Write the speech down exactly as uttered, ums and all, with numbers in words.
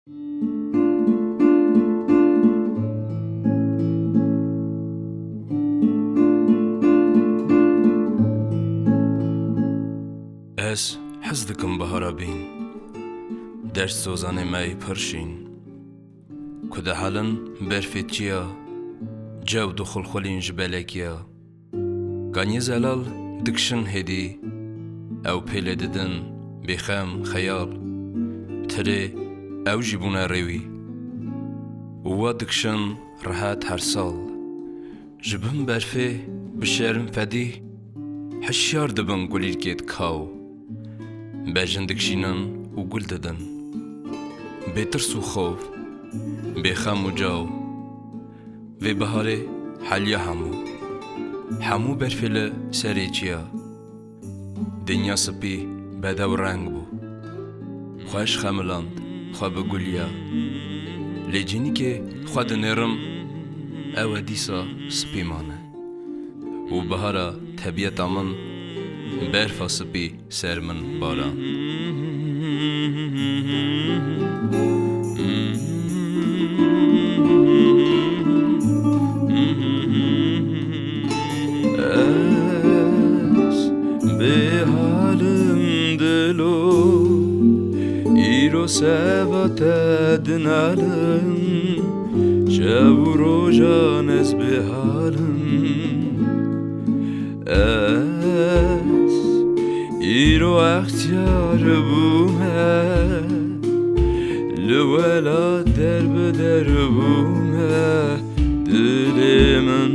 Ez hez dikim bihara bîn. Dest sozanê me yê pir şîn. Ku dihelin berfê çiya, cew dixulxulîn ji belekiya. Kaniyê zelal dikişin hêdî, ew pêlê didin bêxem xeyal. Tirê ew jî bûne rêwî. Û wa dikişin rehet her sal. Ji bin berfê bi şerm fedî, hişyar dibin gulîlkêt kaw. Bejin dikşînin û gul didin. Bê tirs û xof, bê xem û caw. Vê biharê heliya hemû. Hemû berfê li serê çiya. Dinya spî bedew reng bû. Xweş xemiland, xwe biguliya. Lê cînîkê xwe dinêrim, ew e dîsa spî mane. Û bihara tebiyeta min, berfa spî ser min baran. Ez bêhalim dilo, îro seva te dinalim, şev û rojan ez bêhalim. Ez îro extiyar bûme, li welat derbider bûme, dilê min